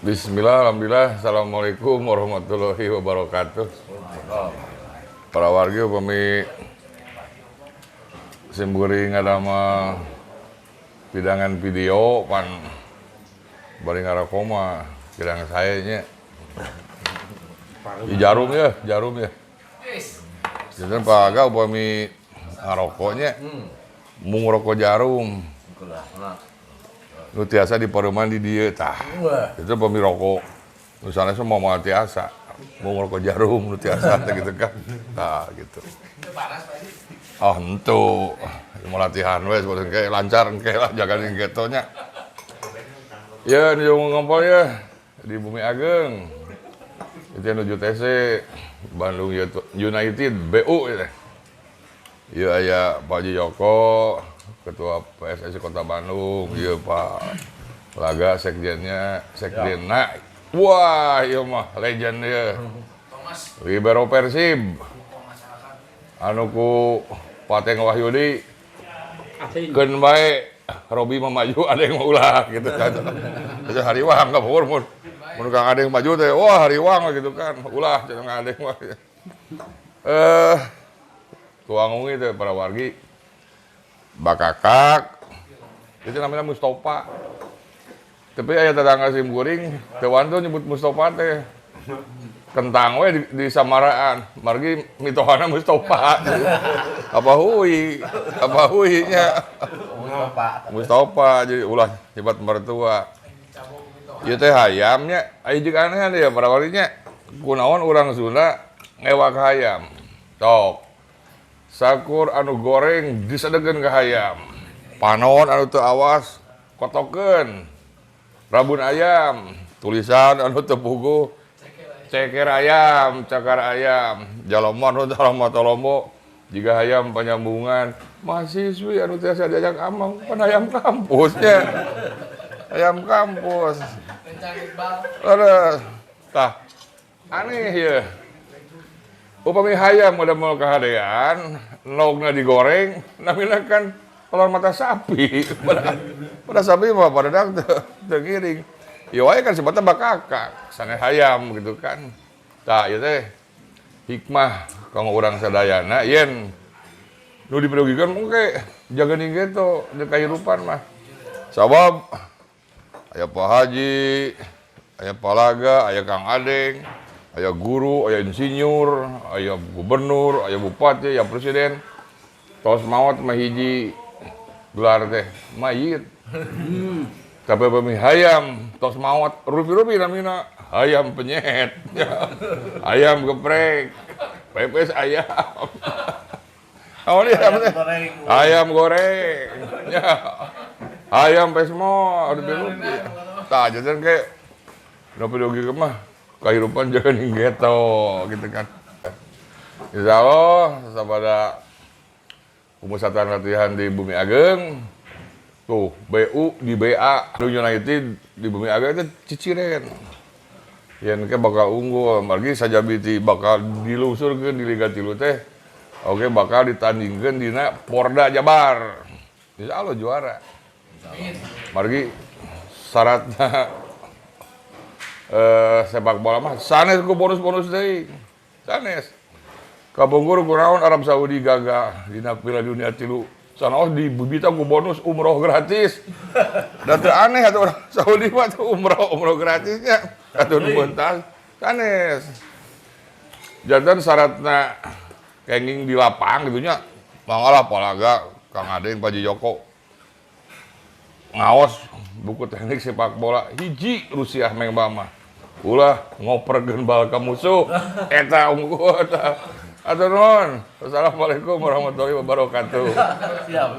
Bismillah, alhamdulillah, assalamualaikum warahmatullahi wabarakatuh. Para wargi, upami simkuring ngadamel pidangan video pan bari ngarokok mah kirang sae nya. Di jarum ya, jarum ya. Jadi Pak Aga upami ngarokoknya mung rokok jarum. Nu tiasa dipareuman di dieu tah. Itu upami rokok. Nu sanes mah moal tiasa. Mung rokok jarum nu tiasa teh gitu kan. Tah gitu. Oh, henteu. Mau latihan we sebetulnya kayak lancar engke lah jaga jeung geto nya. Ya, nuju ngompol ya di Bumi Ageng. Itu nuju TC Bandung United BU ya. Iya, aya Pak Haji Joko, Ketua PSSI Kota Bandung, iya Pak Laga sekjennya, sekjenna. Wah, iya mah legend ya. Libero Persib. Anu ku Pateng Wahyudi keun bae Robi mah maju, ada yang mau ulah gitu kan. Itu hariwang nggak mun mun mun Kang Adeng maju teh, wah, hariwang gitu kan. Ulah cenah Kang Adeng mah. Tuang ungi teh para wargi bakakak itu namanya Mustafa. Tapi aya tetangga sim kuring teu wantun nyebut Mustafa teh. Kentang we di Samaraan, margi mitohana Mustafa. Apa hui? Apa hui nya? Mustafa. Mustafa jadi ulah nyebat mertua. Ieu teh hayamnya, aya jeung aneh ya para walinya. Kunaon urang Sunda ngewak hayam? Tok. Sakur anu goreng disadegeun ka hayam. Panon anu teu awas kotokeun. Rabun ayam, tulisan anu teu puguh ceker ayam, cakar ayam, jaloma nu talomo jiga hayam panyambungan, mahasiswi anu tiasa diajak amang pan hayam kampusnya. Hayam kampus. Leres. Tah, aneh ya. Upami hayam udah mau kehadean, endogna digoreng, namina kan telur mata sapi. Pada sapi mah pada dak teu ngiring. Ya wae kan sebetulnya bakakak, sanes hayam gitu kan. Tah, ieu teh hikmah kanggo urang sadayana yen nu diperyogikan mungkin jaga gitu di kehidupan mah. Sabab aya Pak Haji, aya Pak Laga, aya Kang Adeng, aya guru, aya insinyur, aya gubernur, aya bupati, aya presiden. Tos maot mah hiji gelar teh mayit. Tapi upami hayam tos maot rupi-rupi namina hayam penyet, ayam geprek, pepes ayam. Oh, ini Ayam apa teh? Goreng. Ayam goreng. Ya. Ayam pesmo, rupi-rupi. Tah, jadi kayak nu peryogi mah kehidupan jangan ghetto gitu kan. Insya Allah pada pemusatan latihan di Bumi Ageng tuh BU di BA Bandung United di Bumi Ageng itu ciciren yang ke bakal unggul margi sajabi ti bakal dilusurkeun di Liga 3 teh, oke, bakal ditandingkeun dina Porda Jabar. Insya Allah juara margi syaratna sepak bola mah sanes ku bonus-bonus deui, sanes. Kapungkur kunaon Arab Saudi gagah dina Piala Dunia 3 sanaos dibibita ku bonus umroh gratis? Da teu aneh atuh orang Saudi mah tuh umroh umroh gratisnya atuh nu mentas sanes. Janten syaratna kenging di lapang gitu nya, mangga lah Palaga, Kang Adeng, Pak Joko ngaos buku teknik sepak bola hiji Rusia mengbal mah ulah ngoperkeun bal ka musuh, eta unggul eta. Atur nuhun. Wassalamualaikum warahmatullahi wabarakatuh. Siap.